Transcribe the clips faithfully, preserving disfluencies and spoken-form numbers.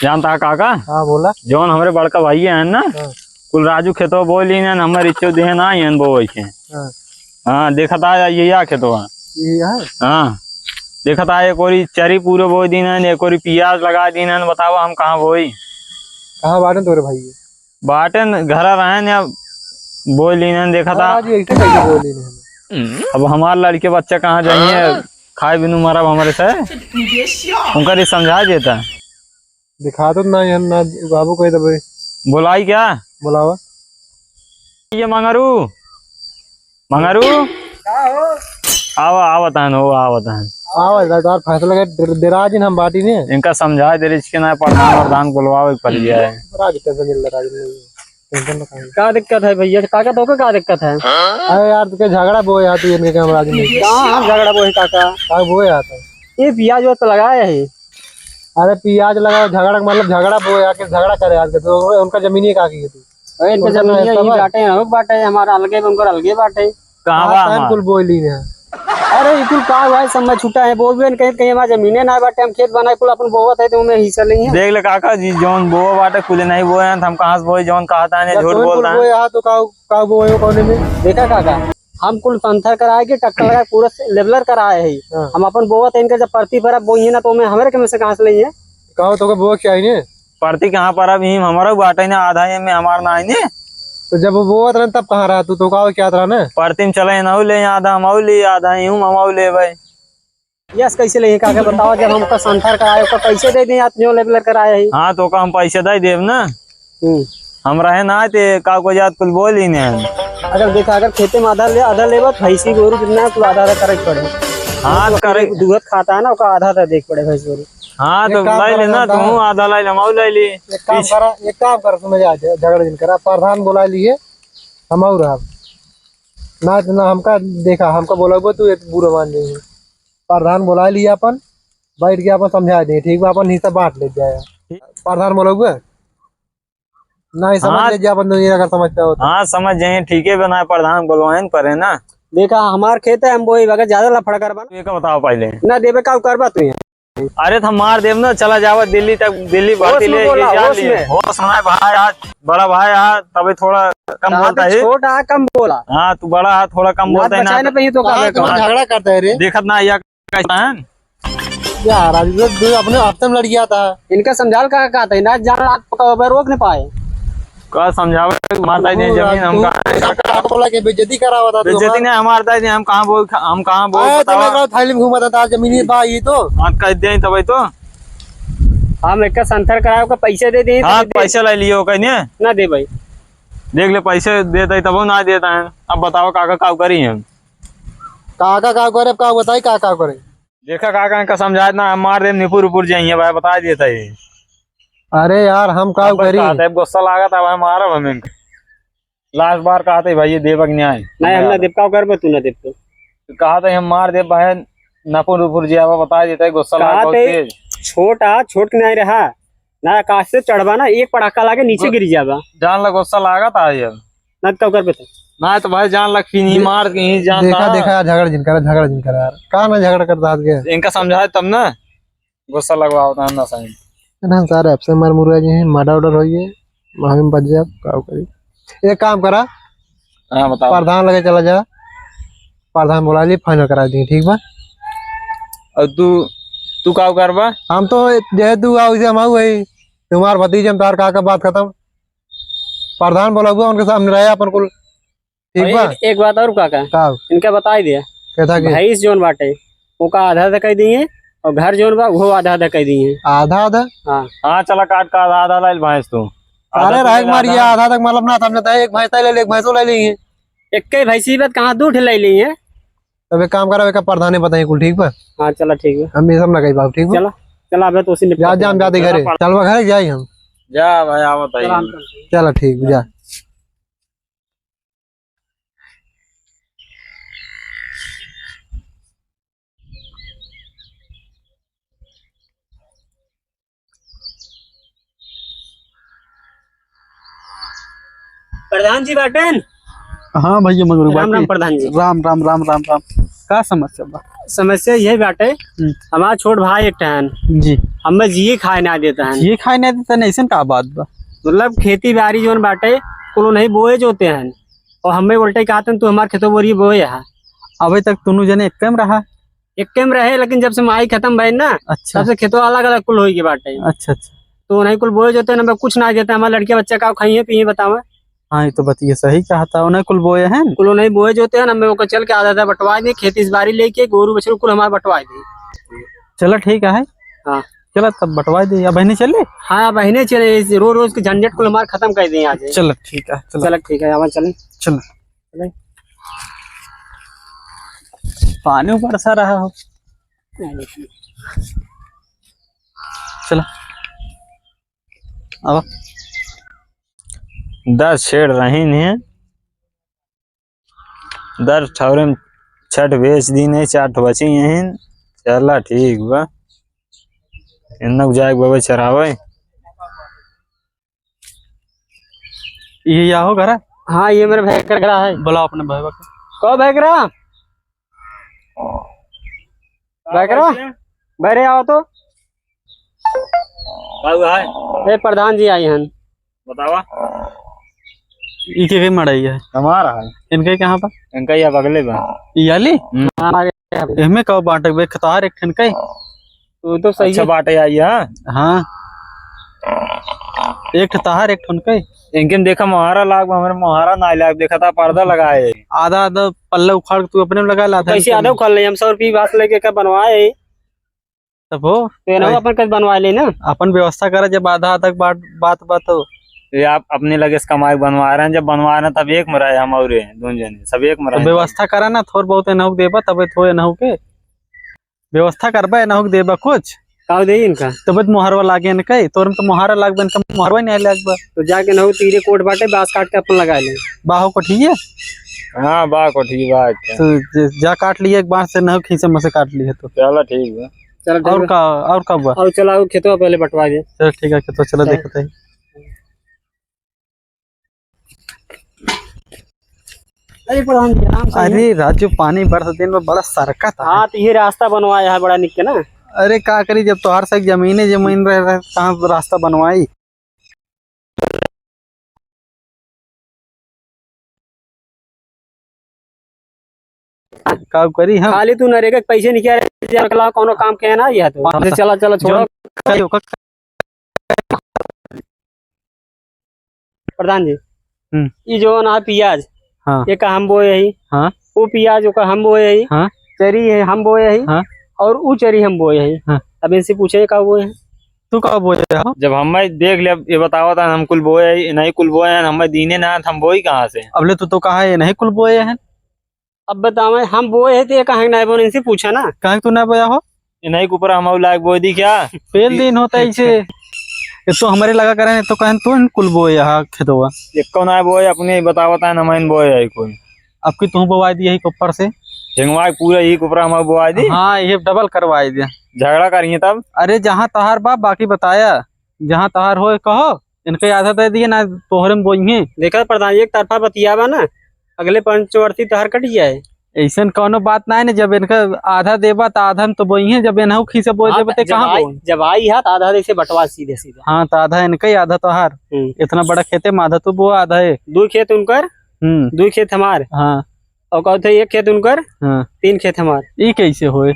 जानता है काका? हाँ, बोला। जौन हमरे बड़का भाई हैं ना, हाँ। कुल राजू खेतवा बोइ लीन हैं, हमरे इच्चो देहे ना आइन बोवै के। हाँ। हाँ, देखत आ ये या खेतवा। ये है? हाँ, देखत आ एक ओरी चरी पूरे बोइ दीन हैं, एक ओरी पियाज लगाइ दीन हैं, बतावा हम कहाँ बोई? कहाँ बाटेन तोरे भाई? बाटेन घरा रहेन या बोइ लीन हैं, देखत आ। आज ऐसे कैसे बोइ लीन हैं? अब हमार लड़के बच्चा कहाँ जाइए, खाए बिनु मरब हमरे से। उनका ये समझाइ देता। दिखा तो ना, यहाँ ना बाबू कह दबे। बुलाई क्या? बुलावा। ये मंगरू, मंगरू। का हो? आवा, आवा तहन हो, आवा तहन। आवा, इधर तार फैसला के डर-, डरा जिन हम बाटी ने। इनका समझाइ दे रही कि ना, प्रधान, प्रधान बुलवावे के पड़ गया है। बड़ा tension मिल रहा है, tension ना खाए। का दिक्कत है भैया? काका, तोके का दिक्कत है? अरे यार, तुके झगड़ा बोए यार, तू इनके काम राजी नहीं। कहाँ हम झगड़ा बोए काका? का बोए यार तू? ये पियाज वो तो लगाए है। अरे पियाज लगाओ, झगड़ा का मतलब झगड़ा बोए, आके झगड़ा करे आके, तो उनका जमीनिए का की है तू? अरे इनका उनका जमीनिए ना ही सब है। बाटे, हम बाटे, हमारा अलगे, उनकर अलगे बाटे। कहाँ हाँ, बा टाइम हमार? कुल बोए ली है। अरे ई कुल का हुआ है, सब में छुट्टा है, बोल भी कहीं, कहीं हमार जमीने ना बाटे, हम खेत बनाए कुल अपन बोवत है, तो हमें हिस्सा नहीं है। देख ले काका जी, जौन बोवा बाटे कुल नहीं बोए हैं, तो हम कहाँ से बोए, जौन कहा था, जब झूठ तुम कुल बोलता है। बोए, हाँ, तो का, का बोए हो कौने में? देखा काका, हम कुल संथर कराए के ट्रैक्टर लगा के पूरा से लेवलर कराए है। हाँ। हम अपन बोवत है, इनके जब परती परब बोइए ना, तो हमें हमरे के में से कहाँ से लेइए? कहो तो के बोए के चाहिए ने? परती कहाँ परब ही, हमारा बाटे ना, आधा ये में हमार ना है ने। तो जब वो बोवत रहन तब कहाँ रहा तू, तो का क्या रहा ना? परती में चले ना ले आधा हम ले, आधा ही हम ले भाई। यस, कैसे लेइए काका बताओ, जब हमका संथर कराए, ओका कैसे दे दें आप जो लेवलर कराए है? हाँ, तो ओका हम पैसे दे देब ना। हम्म। हम रहे ना ते का को जात कुल बोल ही नहीं। अगर देखा, अगर खेते में आधा ले, आधा लेबा, भैंसी गोरू जितना है, तो आधा आधा करे के पड़े। हाँ, तो करे। दूध खाता है ना, ओका आधा आधा देख पड़े भैंस गोरू। हाँ, एक तो काम लाई करा लेना, जाता तू है। आधा लाई ले, हम लाई ली। एक काम पीछ- करा, एक काम करा, समझ आ जाए, झगड़ा जिन करा, प्रधान बोला लिए, हम और रहा। ना, ना, हमका देखा, हमका बोला तू एक बुरा मान जाइए। प्रधान बोला लिए अपन, बैठ के अपन समझा दे, ठीक बा, अपन हिस्सा बांट ले जाए। प्रधान बोला हुआ? नहीं, समझ हाँ। ले जे अपन दुनिया अगर समझ पाओ तो। हाँ, समझ जाइए, ठीक है, बना प्रधान बोलवाइन परे ना। देखा, हमार खेत है, हम बोई, अगर ज्यादा लफड़ा करबा ना। ये का बताओ पहले। ना देबे का करबा तू यहाँ? अरे तो हम मार देब ना, चला जावा दिल्ली तक, दिल्ली होश भर्ती में ले बोला, के जा होश लिए। में। होश में भाई, आज बड़ा भाई, आज तबे थोड़ा कम बोलता है। छोट आ, कम बोला। हाँ, तू बड़ा है, थोड़ा कम बोलता है ना। बचाए ना पही तो का कहाँ करबे? झगड़ा करता है रे? देखत ना या कैसा है? यार, अभी तो दो अपने हफ्ते में लड़ गया था। इनका समझाल का, का था? ना जान आप रोक नहीं पाए। का समझावे, मारता ही नहीं जमीन हमका। तू बोला कि बेइज्जती करावा था तू बेइज्जती हमार। नहीं, हम मारता ही नहीं, हम कहाँ बोल, हम कहाँ बोल, आया तो बतावा। मैं कहा थाली में घूमा था, तार जमीन ही बा ये तो। हाँ, कह दे तब तो। हम एक संथर कराए, ओका पैसे दे दे, हाँ, दे। पैसे ले लियो, कहीं नहीं। ना दे भाई। देख ले, पैसे देता ही तब ना देता है। अब बताओ काका का करी हम? काका का करे, अब का बताई, का का करे? देखा काका, इनका समझाए ना, हम मार देब, निपुर उपुर जाइए भाई, बता देता ही। अरे यार, हम का अब करी? कहते हैं, गुस्सा लागत है भाई, मारब हम इनका। लास्ट बार कहते हैं भाई, ये देबक न्याय। नहीं, हम ना देब, का करबे तू ना देब तो। कहते हैं, हम मार देब भाई, नपुर उपुर जे आवा, बता देता है, गुस्सा लागत बहुत तेज। छोट आ, छोट के नहीं रहा। ना, आकाश से चढ़बा ना, एक पड़ाका लागे, नीचे गिर जाबा। जान ला गुस्सा लागत आ यार। ना तो का करबे तो। ना तो भाई जान ला फिर नहीं दे-, मार के ही जान देखा, ला। देखा, झगड़ा जिन करा, झगड़ा जिन करा यार। का ना झगड़ा करता हाथ गया? इनका समझाए तब ना गुस्सा लगवाओ था ना सही। ना सारे आपसे मर मुर्गा जी हैं, murder order होइए, हम बच जाब, का करी। एक काम करा, हाँ, बताओ। प्रधान लगे चला जा, प्रधान बोला ली, final करा दी, ठीक बा? और तू, तू का करबा? हम तो जे तू आओ, इसे हम आओ वही, तुम्हार भतीजे, हम तार का, का बात खत्म। प्रधान बोला हुआ, उनके सामने रहे अपन कुल, ठीक और बा? एक, एक बात और काका, का? इनका बताई दिया, कैसा के? भैंस जोन बाटे, ओका आधा आधा कर दिए, और घर जोन बा, वो आधा आधा कर दिए। आधा आधा? हाँ। हाँ, चला काट का आधा आधा लाइल भैंस तू। अरे आधा तो रहे ले, मारिए, आधा। आधा तक मतलब ना समझता है, एक भैंस ले ले, एक भैंसो ले लेंगे। एक ही भैंसी बात कहाँ दू ठे ले ली है? तब एक काम करा, एक प्रधाने बताइए कुल, ठीक बा? हाँ, चला ठीक बा। हम ये सब ना कही बाबू, ठीक बा? चला, चला, अबे तो उसी निपटा जा, के जा, जा दे घरे। चलवा घरे जाई हम। जा भाई, आवत है। चला, हम चलते हैं। चला ठीक बा, जा। प्रधान जी बाटेन? हाँ भैया, मगर राम राम बाटी। प्रधान जी। राम, राम, राम, राम, राम। का समस्या बा? समस्या यही बाटे, हम्म। हमार छोट भाई एक ठहन, जी। हमें जिए खाए ना देता है। जिए खाए ना देता है, ऐसन का बात बा? मतलब खेती बाड़ी जौन बाटे, कुल नहीं बोए जोते हैं, और हमें उल्टे कहते हैं, "तू हमार खेतों बोरिए बोए है।" अबे तक दोनों जने एक में रहा? एक में रहे, लेकिन जब से माई खत्म भइल ना, अच्छा। तब से खेतवा अलग-अलग कुल होई के बाटे। अच्छा, अच्छा। तो उन्हीं कुल बोए जोते हैं, हमें कुछ ना देते, हमारे लड़के बच्चा का खाइए पिए बतावे। हाँ, ये तो बतिया सही कहा था, उन्हीं कुल बोए हैं। कुल उन्हीं बोए जोते हैं, हमें ओकर चल के आधा आधा बंटवा दे, खेती से बारी लेके गोरू बछरू कुल हमारे बंटवा दे। चला ठीक है। हाँ। चला तब बंटवा दे, अब बहिने चले? हाँ, अब बहिने चले, इस रोज रोज के झंझट कुल हमारे खत्म कर दे आज। चला ठीक है, चला। चला ठीक है, अब चले। चला। चले। पानी बरसा रहा हो। चला। अब दस छेड़ रहीन है, दस ठौरे में छठ बेच दीन है, चार ठो बची यहीं। चला ठीक बा, इन्नक जाए बाबा चरावे। ये या हो घरा? हाँ, ये मेरे भाई का घरा है। बुलाओ अपने भाई को। कहो भाई करा? भाई करा? भाई रे आओ तो। का हुआ है? ए, प्रधान जी आई हन। बतावा। ई के, के मड़ई है? हमारा है। इनके कहाँ पर? इनका ये बगले बा। ई आली? हम्म। हमारे यहाँ पे। एहमे का बांटक बे, खतार एक ठन कई? वो तो सही अच्छा है। बाटे आई है। हाँ। एक ठो तहार, एक ठो उनके। इनके में देखा मोहारा लाग, हमारे मोहारा ना लाग, देखा था पर्दा लगाए। आधा, आधा पल्ला उखाड़ के तू अपने में लगा ला था। कैसे आधा उखाड़ ले? हम सौ रुपये बांस लेके का बनवाए? तब हो। तो एनहू भाई। अपन कस बनवा ले ना। अपन व्यवस्था करा, जब आधा आधा बात, बात, बात हो। ये आप अपने लगे से कमाई बनवा रहे हैं, जब बनवा रहे हैं तब एक में रहे हम और ये दोनों जने, सब एक में तो रहे। व्यवस्था करा ना, थोड़ बहुत एनहू देबा, तबे थो एनहू के। व्यवस्था करबा, एनहू के देबा कुछ। का दे इनका? तबे तो मोहरवा लागे इनके, तोर में तो मोहरा लागबे, इनका मोहरवा नहीं लागबा। तो जाके एनहू तीरे कोट बाटे, बांस काट के अपन लगा ले। बाहो कोठिए? हाँ, बा कोठिए, बा के। तो जे-, जा काट लिए एक बांस से, एनहू खींचे में से काट लिए तो। चलो ठीक बा। चलो ठीक और बा। का, और का बा? और चला, वो खेतवा पहले बंटवा दे। चल ठीक है, खेतवा चला चल। देखते हैं। अरे प्रधान जी, आराम से। अरे राजू, पानी बरस दिन में बड़ा सरकत है। हाँ, तो ये रास्ता बनवाया है बड़ा निक के ना। अरे का करी, जब तोहार से जमीने जमीन रहे, रहे, कहाँ रास्ता बनवाई? का करी हम? खाली तू नरेगा के पैसे निकाल रहे, कोनो काम के है ना यह तो। पाँच सौ। चला, चला, छोड़ो। जो करियो, का प्रधान जी, हम्म। ई जो ना पियाज, हाँ। एका हम बोए हई। हाँ। वो पियाज ओका हम बोए हई। हाँ। चरी है हम बोए हई। हाँ। और ऊ चरी हम बोए हई। हाँ। अब इनसे पूछे का बोए हैं? तू का बोए हो? जब हमें देख ले, ये बतावत है हम कुल बोए हई, नहीं कुल बोए हैं, हमें दीने ना, हम बोई कहाँ से? अब ले तू तो कहा है, नहीं कुल बोए हैं। अब बतावे, हम बोए है तो ये कहाँ नहीं बोए, इनसे पूछा ना। कहाँ तू ना बोया हो? ये नहीं कुपरा हम लायक बोए दी क्या? पेल दिन होता है इसे। ये तो हमारे लगा करे, तो कहें तू कुल बोए यहाँ खेतवा। ये कौन आए बोए, अपने ही बतावता है, नमैन बोए है कुल। अब की तू बोवाई दी यही ऊपर से। हिंगवा पूरा यही कुपरा हम बोवाई दी। हाँ, ये डबल करवाई दे। झगड़ा करिए तब। अरे जहाँ तहार बा, बाकी बताया, जहाँ तहार होए कहो। इनके आधा दे दिए ना, तोहरे में बोइहे। देखा प्रधान, एक तरफा बतियावा ना, अगले पंचवर्ती तोहर कट जाए। ऐसन कौनो बात ना है ना, जब इनका आधा देबा त आधा में तो बोइहे, जब इनहू खींचे बोए हाँ, देबा त ते जब कहाँ आई, बोए? जब आई है तो आधा दे से बंटवा सीधे सीधे। हाँ, तो आधा इनका ही, आधा तोहार। हम्म। इतना बड़ा खेते में आधा तू बोआ, आधा है। दो खेत उनकर, हम्म। दो खेत हमार। हाँ। और कहते एक खेत उनकर, हाँ। तीन खेत हमार। ई कैसे होए?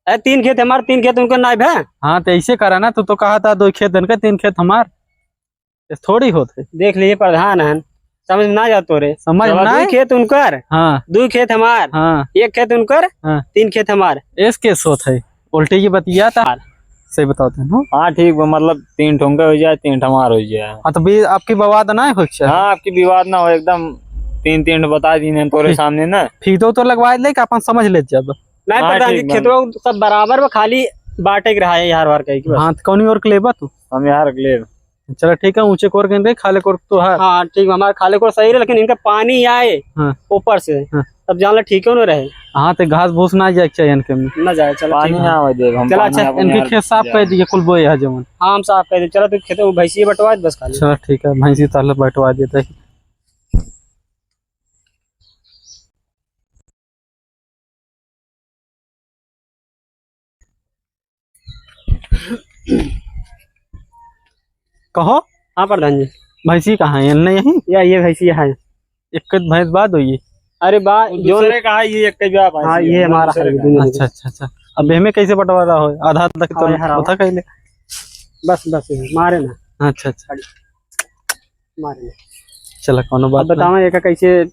ए, तीन खेत हमार, तीन खेत उनकर नाई भे। हाँ, तो ऐसे करा ना, तू तो कहा था दो खेत इनका, तीन खेत हमार। ये थोड़ी होत है। देख लीजिए प्रधान हन, समझ में ना जात तोरे। समझ में चलो, ना दुई आए? खेत उनकर, हाँ। दुई खेत हमार, हाँ। एक खेत उनकर, हाँ। तीन खेत हमार। एस केस होत है, उल्टे ये बतिया था। सही बताओ तुम, हाँ? हाँ, ठीक बा, मतलब तीन ठो उनका हो जाए, तीन ठो हमार हो जाए। हाँ, तो भी आपकी विवाद ना हो, अच्छा। हाँ, आपकी विवाद ना हो, एकदम तीन तीन ठो बता दीन तोरे ठीक। सामने ना। ठीक तो, तो लगवा ले कि अपन समझ ले जब। नहीं, हाँ, प्रधान जी, ठीक बा। खेतवा सब बराबर बा, खाली बांटे के रहा है यार, वार कहीं की बस। हाँ, तो कौन और के लेबा तू? हम यार के लेब। चला ठीक है, ऊंचे कोर के दे, खाले कोर तो है। हाँ, ठीक बा, हमार खाले कोर सही रहे, लेकिन इनका पानी आए हाँ। ऊपर से, हाँ। तब जान ला ठीक क्यों ना रहे। हाँ, तो घास भूस ना जाए के चाहिए इनके में। ना जाए, चला पानी ठीक है। ना आवे देब हम, चला, पानी अच्छा। अपन इनके यार खेत साफ जाए। कर दिए, कुल बोए है जवन। हाँ, हम साफ कर दे। चला, तू खेत में भैंसिया बंटवा दे बस खाली। चला ठीक है, भैंसी ताले बंटवा देते हैं। कहो। हाँ प्रधान जी। भैंसी कहाँ है? एन्ने यहीं? या ये भैंसी है। एक भैंस बाद होई। अरे बा, वो जो दूसरे का है, ये एक ही बा भैंसी हाँ, है, ये हमारा दूसरे है, का। दोनों अच्छा, अच्छा, अच्छा। अब एमे कैसे बंटवारा हो? आधा आधा के तो हाँ, यार, होता कैले। बस, बस, ये मारे ना। अच्छा, अच्छा। मारे ना। चला, कोनो बात अब बताओ, एका कैसे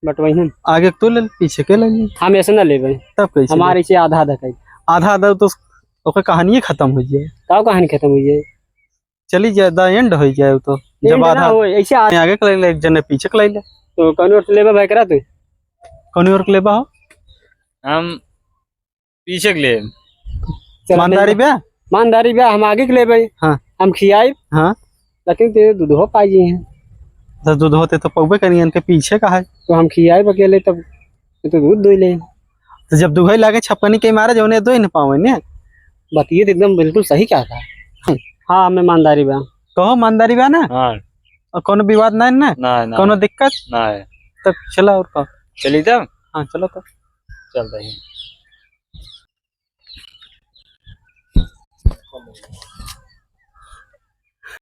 बंटवाई हम? आगे के तू ले, पीछे के ले ले। हम ऐसे ना लेबे। तब कैसे हमारे ले? इसे आधा आधा करी। आधा आधा तो ओकर कहानिये खत्म हो जाए। का कहानी खत्म हो जाए? चली जाए, द एंड हो जाए तो। जब एंड ना आधा होए, ऐसे आ- आगे के ले ले, एक जने पीछे के ले ले। तो कौन ओर से लेबा भाई करा तू? कौन ओर के लेबा हो? हम पीछे के ले। चल, ईमानदारी ठीक बा? ईमानदारी बा, हम आगे के लेबे। हाँ। हम खियाई। हाँ। लेकिन ते दूधो पाई जी हैं। तो दूध होते तो पौबे करी, इनके पीछे का है? तो हम खियाई अकेले, तब ये तो दूध दोई ले। तो जब दुहई लागे छपनी के मारे, जौने दोई न पावे ने। बात ये तो एकदम बिल्कुल सही कहा था। हाँ, हमें ईमानदारी बा। कहो, ईमानदारी बा ना? हाँ। और कोनो विवाद नहीं ना? नहीं, नहीं। कोनो दिक्कत? नहीं। तब चला और का? चली तब? हाँ, चलो तब। चलते हैं।